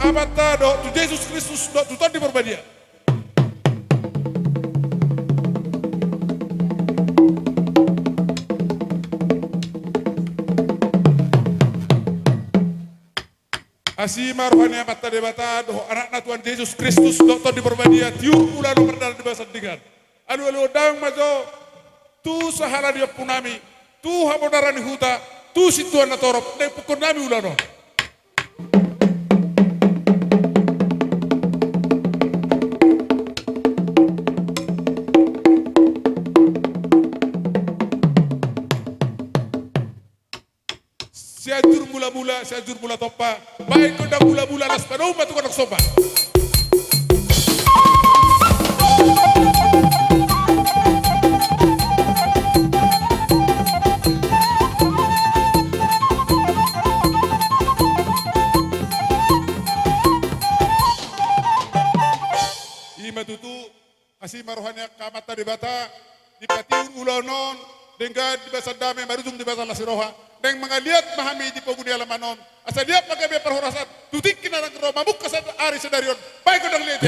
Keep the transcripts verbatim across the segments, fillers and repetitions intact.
Amanta dohot tu Jesus Kristus dohot tu Tondi Porbadia. Asi ma roha ni Amanta Debata dohot Anakna Tuhan Jesus Kristus dohot Tondi Porbadia, tiur ulaon on mardalan di bagasan denggan. Alualuhon damang ma jo tu sahala ni ompunami, tu habonaran ni huta, tu sintua na torop, naeng pungkonnami ulaon on. Sianjur Mulamula, Sianjur Mulatompa, baen gondang mulamula, laos padomu ma tu gondang somba. I ma tutu. Asi ma roha ni angka Amanta Debata, dipatiur ulaon on denggan, di bagasan dame, marujung di bagasan las ni roha. Naeng mangaliat ma hami di pogu ni alaman on, asa liat ma gabe parhorasan tu tingki na naeng ro mamungka ari sadari on. Baen gondang liat.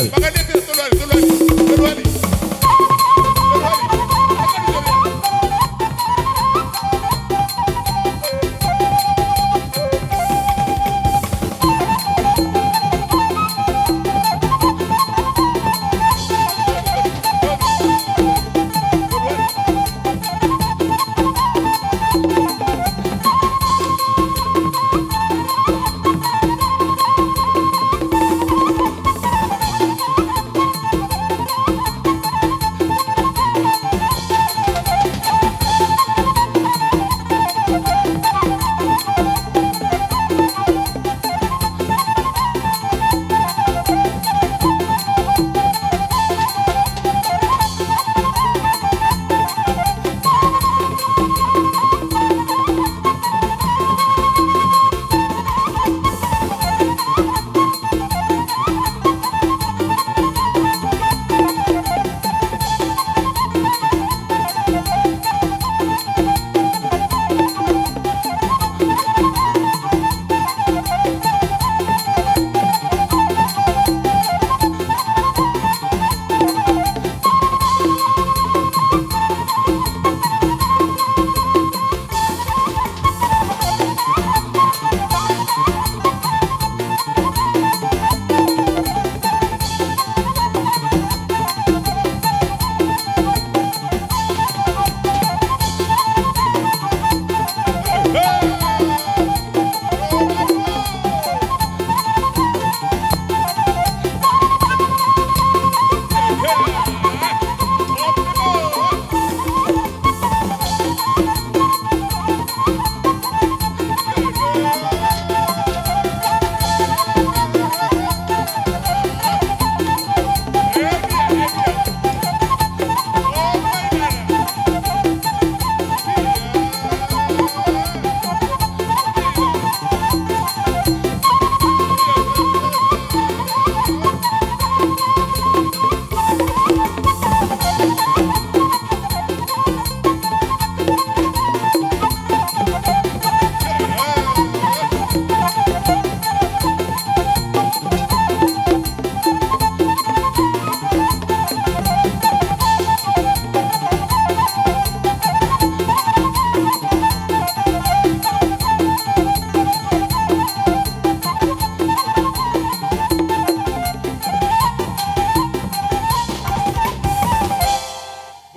Mangaliat, tolu hali, tolu hali, tolu hali. Tolu hali.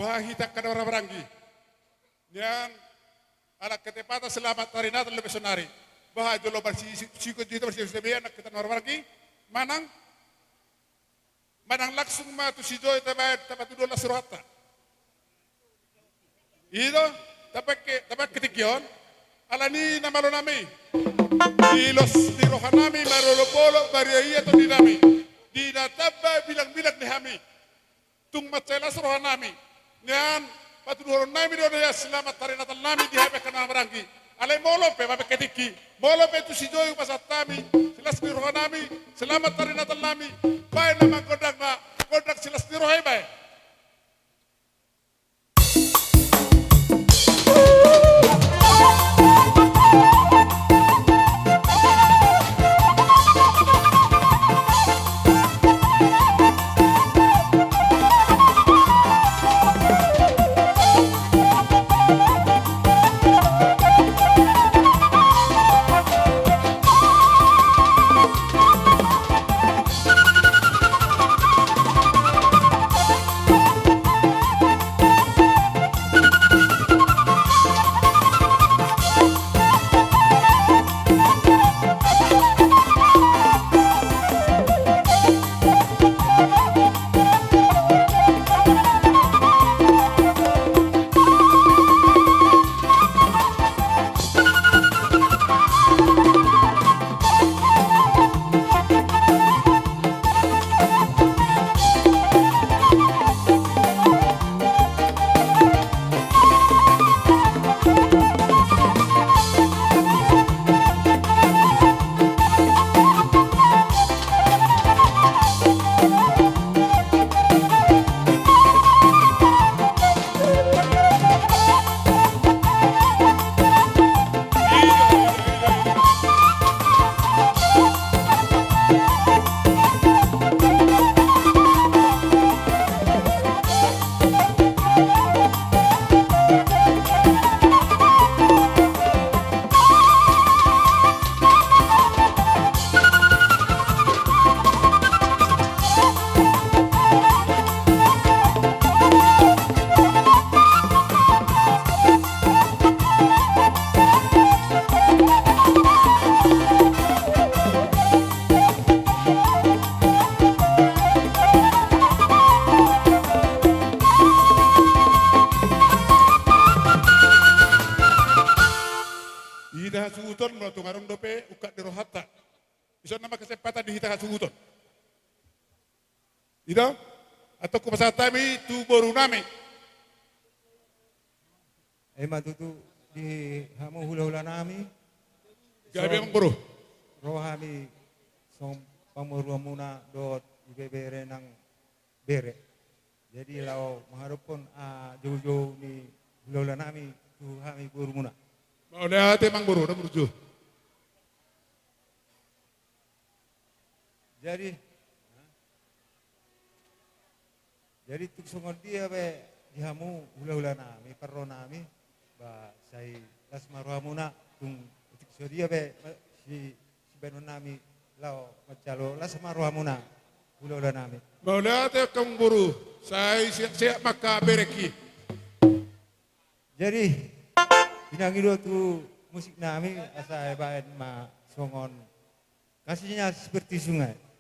Boha hita angka na marhahamaranggi. Nian, ala ketepatan selamat hari Natal dope sonari. Boha jolo marsi-, si-, sikon jolo marsi-, sibean angka na marhahamaranggi. Manang, manang langsung ma tu si Joy tabaen, tapatuduhon las ni rohanta. I do, tapangke, tapangke tingki on. Alani na malo nami, di las ni roha nami, marolopolop, mariaia tondi nami. Di na tamba bilangbilang ni hami. Tung mansai las roha nami. Nian, patuduhon nami do nian selamat hari Natal nami di hami angka na marhahamaranggi. Alai molo pe, mamangke tingki. Molo pe tu si Joy hupasahat hami silas ni roha nami, selamat hari Natal nami. Baen nama gondangna, gondang silas ni roha i baen. Molo tung adong dope ungkap di rohanta, dison nama kesempatan di hita hasuhuton. Ito, antong hupasahat hami tu boru nami. Ima tutu di hamu hulahula nami. Gabe, amang boru. Ro hami songon pamoruon muna dohot ibebere nang bere. Jadi laho mangadophon, ah, joujou ni hulahula nami tu hami borumuna. Mauliate, amang boru, na burju. Jadi, jadi tung songon dia pe di hamu hulahula nami, parro nami, ba sai las ma rohamuna, tung tung so dia pe, ba, si, sibahenon nami laho manjalo, las ma rohamuna hulahula nami. Mauliate, amang boru, sai sehat-sehat ma angka berengki. Jadi, inang i do tu musik nami, asa dibaen ma songon Kasihnya Seperti Sungai.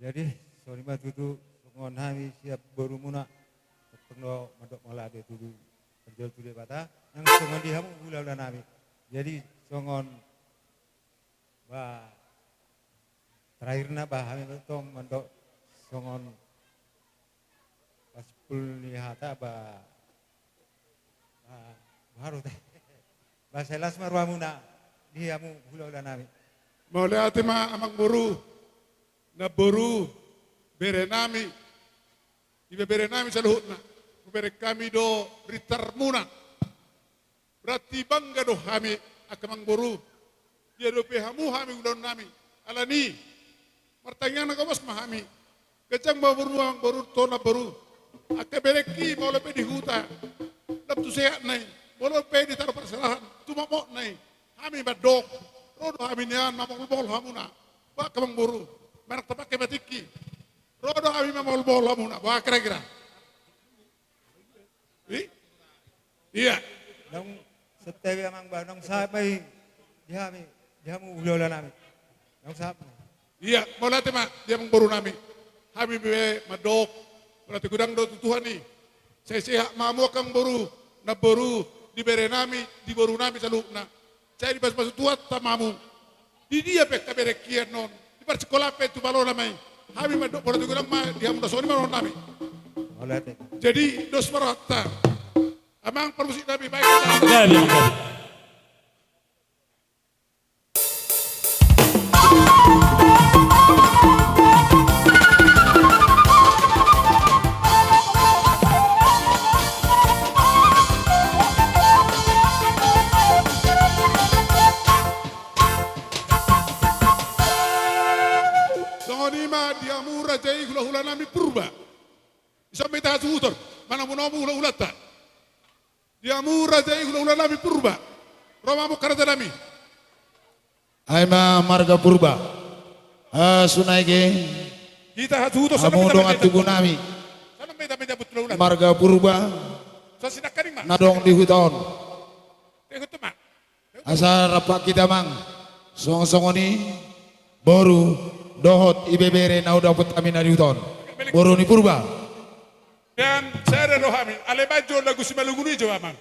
Jadi, songon i ma tutu, songon hami siap borumuna, tongtong do mandok mauliate tutu, parjolo tu Debata, nang songon di hamu hulahula nami. Jadi, songon, ba, terakhirna, ba, hami tong mandok songon, ba, simpul ni hata, ba, ba, baru te. Ba, sai las ma rohamuna di hamu hulahula nami. Mauliate ma amangboru, namboru, bere nami, ibebere nami saluhutna. Hubereng hami do ritarmuna. Berarti bangga do hami angka amangboru, diadopi hamu hami ulaon nami. Alani, martangiang na gomos ma hami. Ganjang ma umurmu amangboru, tona boru. Angka berengki, molo pe di huta, lam tu sehatna i. Molo pe di tano parserahan, tumomotna i. Hami mandok, ro do hami nian mamoholmohol hamuna. Ba angka amangboru, manang tapangke ma tingki. Ro do hami mamoholmohol hamuna. Ba kira-kira. I? Ia. Naung santabi amang ba, naung sahat ma i di hami, di hamu hulahula nami. Naung sahat ma. Ia, mauliate ma di amangboru nami. Hami be mandok, berarti godang do tu Tuhan i. Sai sehat ma hamu angka amangboru, namboru, di bere nami, di boru nami saluhutna. Sai dipasupasu Tuhanta ma hamu. Di dia pe angka berengki annon, di parsikola pe tu balona ma i. Hami mandok mauliate godang ma di hamu, songon i ma dohonon nami. Mauliate. Jadi, dos ma rohanta. Amang parmusik nami, baen. Gabe, gabe. Songon i ma di hamu raja i hulahula nami Purba. Dison ma hita hasuhuton, manomunomu hulahulanta. Di hamu raja i hulahula nami Purba. Ro ma hamu raja nami. Ai ma marga Purba. Ah, songon i ge. Hita hasuhuton, hamu dongan tubu nami. Marga Purba. Na adong di huta on. Asa rap hita amang. Songon-songon i boru dohot ibebere na hudapot hami na di huta on. Boru ni Purba. Dang sada do hami, alai baen jo lagu Simalungun i jo amang.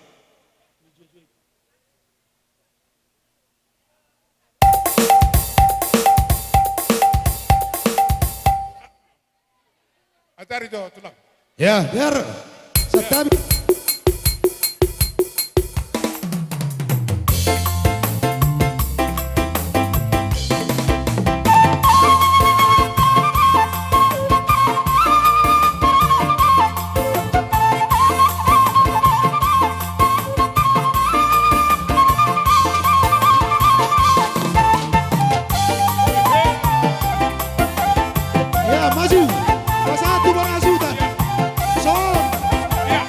Ajari jo tulang. Ya, biar santabi. Ya, maju. Pasahat tu bona sutan. Son. Ya,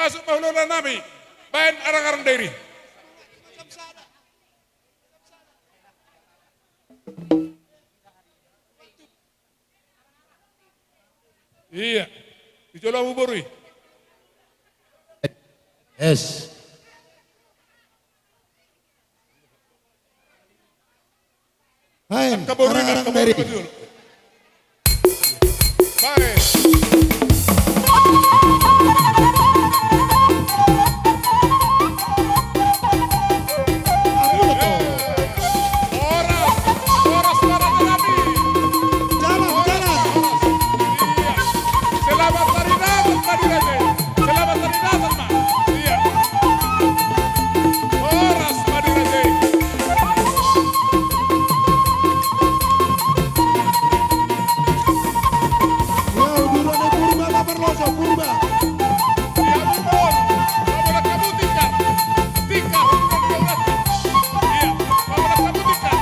Masuk ma hulahula nami, baen arang-arang Dairi. Iya. Di jolo hamu boru i. Yes. Baen, angka boru i, arang-arang angka boru i Dairi. Baen. Horas, horas, horas, horas. Jalan, jalan. Iya. Selamat hari Natal, Madura Jaya. Selamat hari Natal, Mak. Iya. Horas, Madura Jaya. Iya, uduran ni Purba, Pak Parloso, Purba. Iya, Purba. Apa lagi kamu tikar? Tikar, uduran ni Purba. Iya, apa lagi kamu tikar?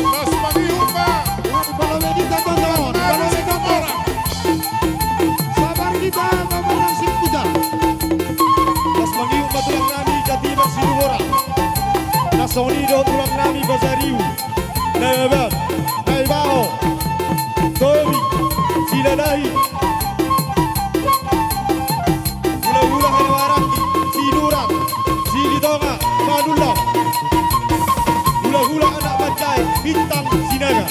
Las mangihut ma. Las mangihut ma tulang nami Jatibar Sidungora. Na songon i do tulang nami Pasaribu, Nababan, Naibaho, Tobi, Silalahi, hulahula Hanabaran, Sinurat, Silitonga, Manullang, hulahula anak Manjae, Bintang, Sinaga.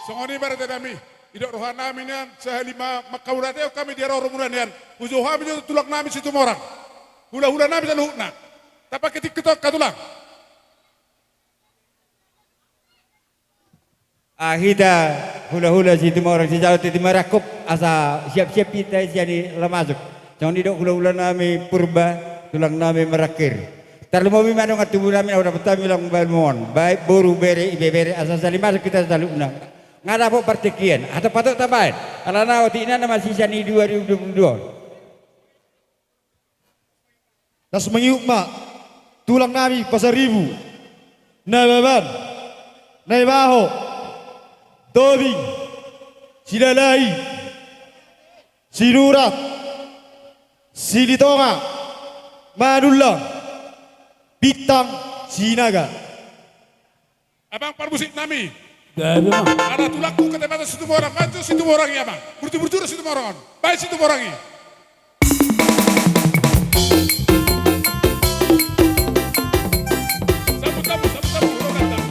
Songon i ma, raja nami, didok roha nami nian, sahali ma mangkaula deo hami di haroro muna nian, hujou hami jo tulang nami Situmorang, hula-hula nami saluhutna. Tapake tingki on, tulang. Ah, hita hula-hula Situmorang sijalo tintin marangkup, asa siap-siap hita sian i laho masuk. Songon i didok hula-hula nami Purba, tulang nami marangkir. Tarlumobi ma dongan tubu nami na hudapot hami, ulang baen mon, baik boru, bere, ibebere, asa sahali masuk hita saluhutna. Nga dapot partingkian, hatop-hatop tabaen. Alana otik na masisa ni dua ribu dua puluh dua on. Laos mangihut ma tulang nami Pasaribu, Nababan, Naibaho, Tobing, Silalahi, Sinurat, Silitonga, Manullang, Bintang, Sinaga. Amang parmusik nami. Gabe ma. Ala tulangku, kecamatan Situmorang, maju Situmorang i, amang. Burju-burju do Situmorang on. Baen Situmorang i. Sambut, sambut, sambut, sambut, sambut.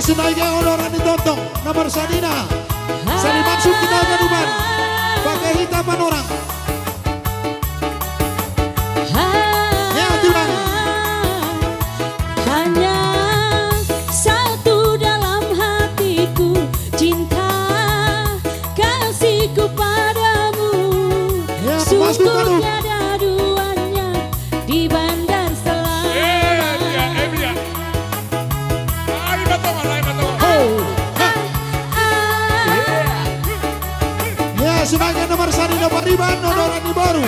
Sonai ma odoran ni tongtong na marsanina. Sali masuk hita ganuman. Bahen hita panorang. Ya, tulang. Hanya satu dalam hatiku, cinta kasihku padamu. Ya, masuk, sungguh tiada duanya di bandar Selayar. Eh, dia, eh, dia. Ari ma tongon, ari ma tongon. Oh. Ah, ah. Ya, sonai ma na marsanina pariban, odoran ni boru.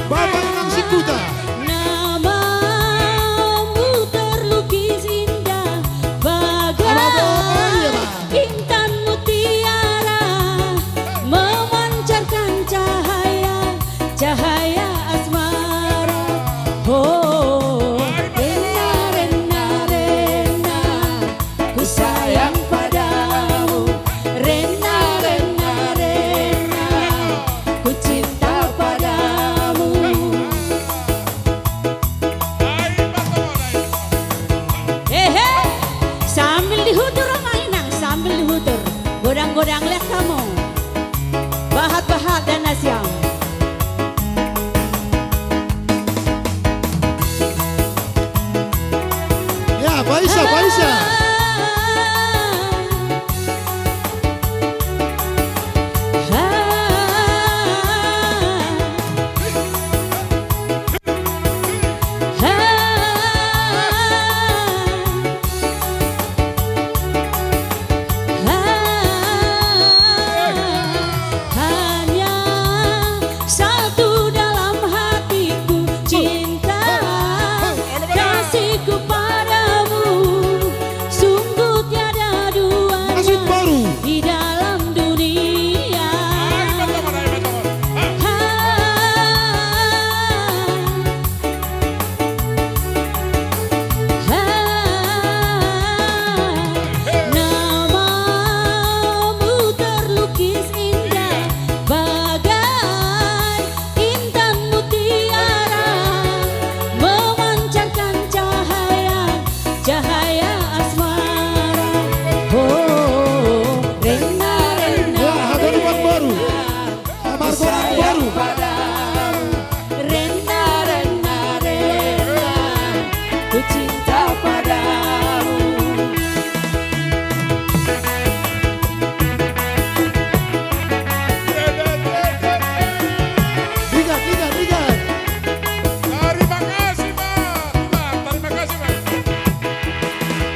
Bapak Inang Sikuta. Namamu terlukis indah bagai intan mutiara, memancarkan cahaya, cahaya asmara. Oh, rena, rena, rena, ku sayang padamu. Rena, rena, rena, ku cinta padamu. Hehe, sambil dihutur, Amang Inang, sambil dihutur. Godang-godang liat hamu. Bahat-bahat dan nasiam. Ya, paisa, paisa. Hanya satu dalam hatiku, cinta kasihku padamu, sungguh tiada duanya di dalam dunia. Namamu terlukis indah bagai intan mutiara, memancarkan cahaya, cahaya asmara. Oh, rena, rena, ya, haganupan boru. Margolang boru. Rena, rena, rena, ku cinta padamu. Ligat, ligat, ligat. Tarima kasih, Bang. Bang, tarima kasih, Bang.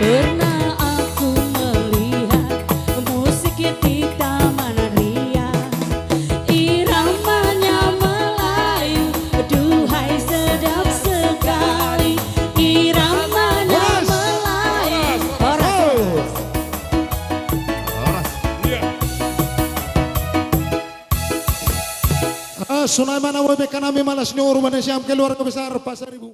Pernah aku melihat musik di Taman Ria. Iramanya Melayu, duhai sedap sekali. Iramanya Melayu. Horas. Horas. Horas. Iya. Ah, sonai ma na boi be kan hami ma las ni oruan ni sian keluarga besar Pasaribu.